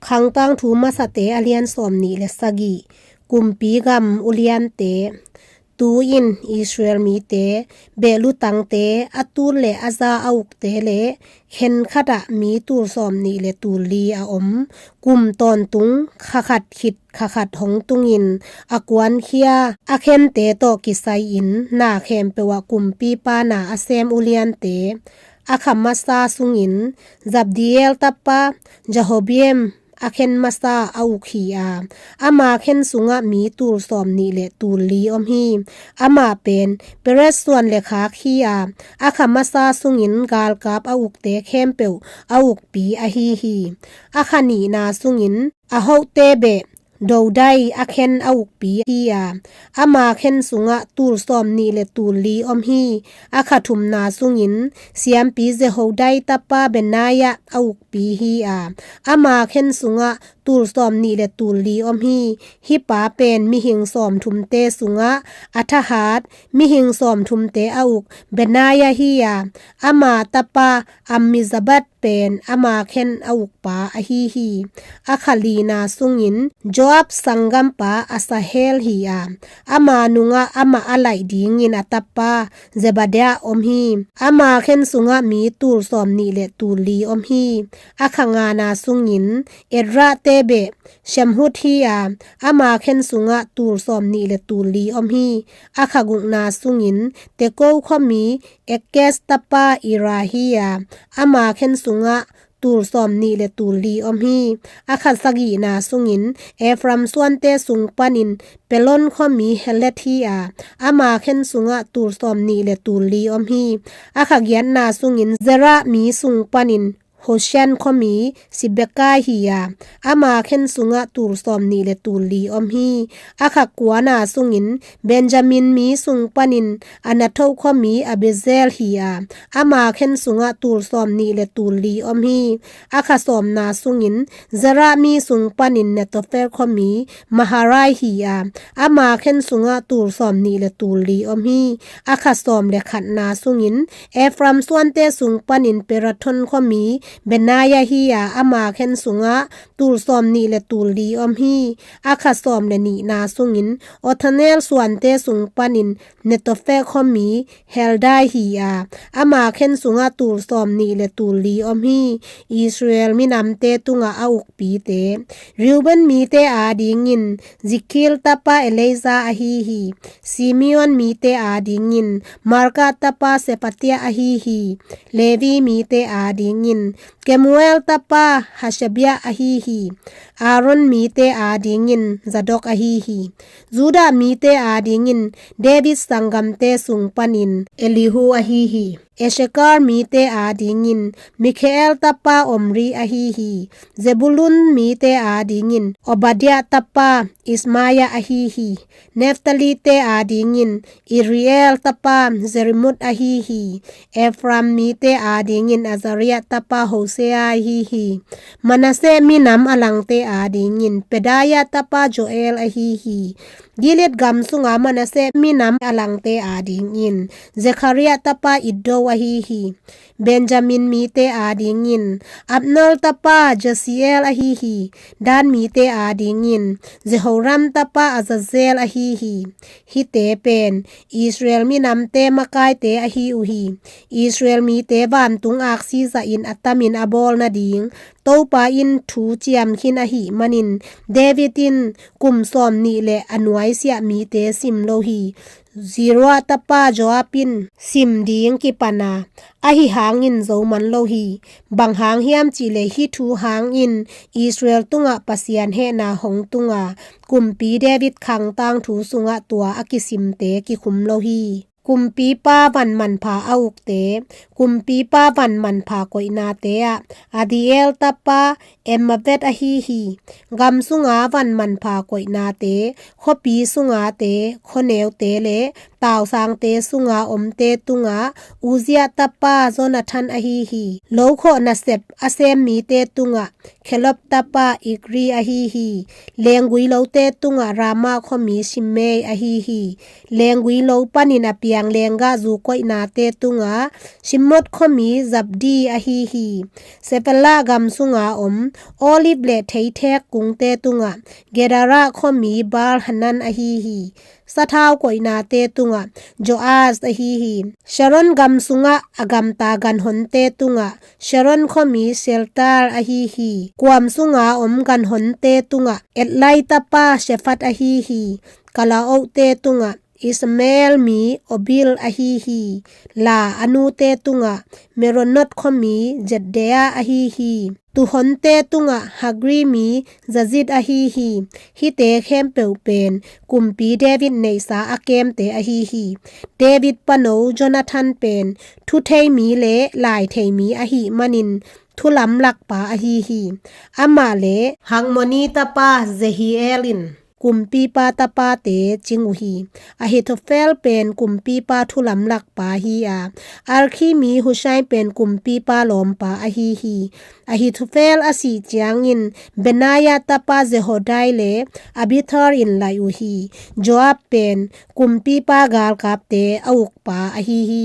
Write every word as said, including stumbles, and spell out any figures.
Khangtangthu masate a lian sawm nih le sagih. Kumpi gam uliante. Tu-in Israel mite, behlutangte, a tul le a za a ukte le khenkhatah mi tul sawm nih le tul li a om, kum tawntung kha khat khit kha khat hong tungin a kuankhia a khente tawh kisai-in na khempeuh ah kumpipa na a sem uliante, a kha masa sungin Zabdiel tapa Jehobeam a khen masa a uk hi a, ama khen sungah mi tul sawm nih le tul li om hi. Amah pen Perez suan le khak hi a, a kha masa sungin galkap a ukte khempeuh a ukpi ahi hi. A kha nihna sungin a hote beh Dodai a khen a ukpi hi a, ama khen sungah tul sawm nih le tul li om hi. A kha thumna sungin siampi Jehodai tapa Benaiah a ukpi hi a, ama khen sungah tul sawm nih le tul li om hi. Hih pa pen mihing sawm thumte sungah a thahat, mihing sawm thumte a uk Benaiah hi a, ama tapa Ammizabad pen ama khen a ukpa ahi hi. A kha lina sungin Joab sanggampa Asahel hi a, ama nungah amah a laih dingin a tapa Zebadia om hi. Ama khen sungah mi tul sawm nih le tul li om hi. A kha ngana sungin Ezra te beh Shemhut hi a, ama khen sungah tul sawm nih le tul li om hi. A kha gukna sungin Teko khuami Ekkes tapa Ira hi a, ama khen sungah tul sawm nih le tul li om hi. A kha sagihna sungin Ephraim suante sung panin Pelon khuami Helet hi a, ama khen sungah tul sawm nih le tul li om hi. A kha giatna sungin Zerah mi sung panin Hoshen khuami Sibekai hi a, ama khen sungah tul sawm nih le tul li om hi. A kha kuana sungin Benjamin mi sung panin Anathoh khuami Abizel hi a, ama khen sungah tul sawm nih le tul li om hi. A kha sawmna sungin Zerah mi sung panin Netofel khuami Maharai hi a, ama khen sungah tul sawm nih le tul li om hi. A kha sawm le khatna sungin Ephraim suante sung panin Pirathon khuami Benaiah hi a, ama khen sungah tul sawm nih le tul li om hi. A kha sawm le nihna sungin Othanel suante sung panin Netofek khuami Heldai hi a, ama khen sungah tul sawm nih le tul li om hi. Israel minamte tungah a ukpite. Reuben mite adingin Zikil tapa Eleazar ahi hi. Simeon mite adingin Marka tapa Sephatia ahi hi. Levi mite adingin Kemuel tapa Hashabia ahi hi. Aaron mite adingin Zadok ahi hi. Judah mite adingin David sanggamte sung panin Elihu ahi hi. Issachar mite adingin Michael tapa Omri ahi hi. Zebulun mite adingin Obadiah tapa Ismaia ahi hi. Naphtali te adingin Iriel tapa Jerimot ahi hi. Ephraim mite adingin Azariah tapa Hosea ahi hi. Manasseh minam a langte adingin Pedaiah tapa Joel ahi hi. Gilead gam sunga Manasseh minam a langte adingin Zechariah tapa Iddo ahi hi. Benjamin mite adingin Abner tapa Jasiel ahi hi. Dan mite adingin Jehoram tapa Azazel ahi hi. Hihte pen Israel minamte makaite ahi uh hi. Israel mite vantung aksi zahin a tamin a bawl nading Topa in thu ciam khin ahih manin David in kum sawm nih le a nuaisiah mite sim lo hi. Zeruiah tapa Joab in sim ding kipan a, ahi hangin zo man lo hi. Bang hang hiam cihleh hih thu hangin Israel tungah Pasian hehna hong tung a, kumpi David khangtang thu sungah tua a kisimte kikhum lo hi. Kumpipa van manpha a ukte. Kumpipa van manpha koihnate ah Adiel tapa Emmavet ahi hi. Gam sunga van manpha koihnate, khuapi sungate, khuaneute le tausangte sunga omte tungah Uzziah tapa Jonathan ahi hi. Lokhawh nasep a sem mite tungah Caleb tapa Ikri ahi hi. Lenggui lote tungah Ramah khuami Shimei ahi hi. Lenggui lo panin a piang lenggah zu koihnate tungah Shimot khuami Zabdi ahi hi. Shefelah gam sunga om Olive le theithek kungte tungah Gedera khuami Baal Hanan ahi hi. Sathau koihnate tungah Joas ahi hi. Sharon gam sungah a gamta ganhonte tungah Sharon khuami Shealtiel ahi hi. Kuam sunga om ganhonte tungah Adlai tapa Shaphat ahi hi. Kalaohte tungah Ishmael mi Obil ahi hi. La a nute tungah Meronoth khuami Jehdiah ahi hi. Tuhonte tungah Hagri mi Jaziz ahi hi. Hihte khempeuh pen kumpi David neihsa a kemte ahi hi. David pano Jonathan pen thuthei mi le laithei mi ahih manin thulamlakpa ahi hi. Amah le Hakmoni tapa Jehiel in kumpipa tapate cing uh hi. Ahithophel pen kumpipa thulamlakpa hi a, Arki mi Hushai pen kumpipa lawmpa ahi hi. Ahithophel a sih ciangin Benaiah tapa Jehoiada le Abiathar in laih uh hi. Joab pen kumpipa galkapte a ukpa ahi hi.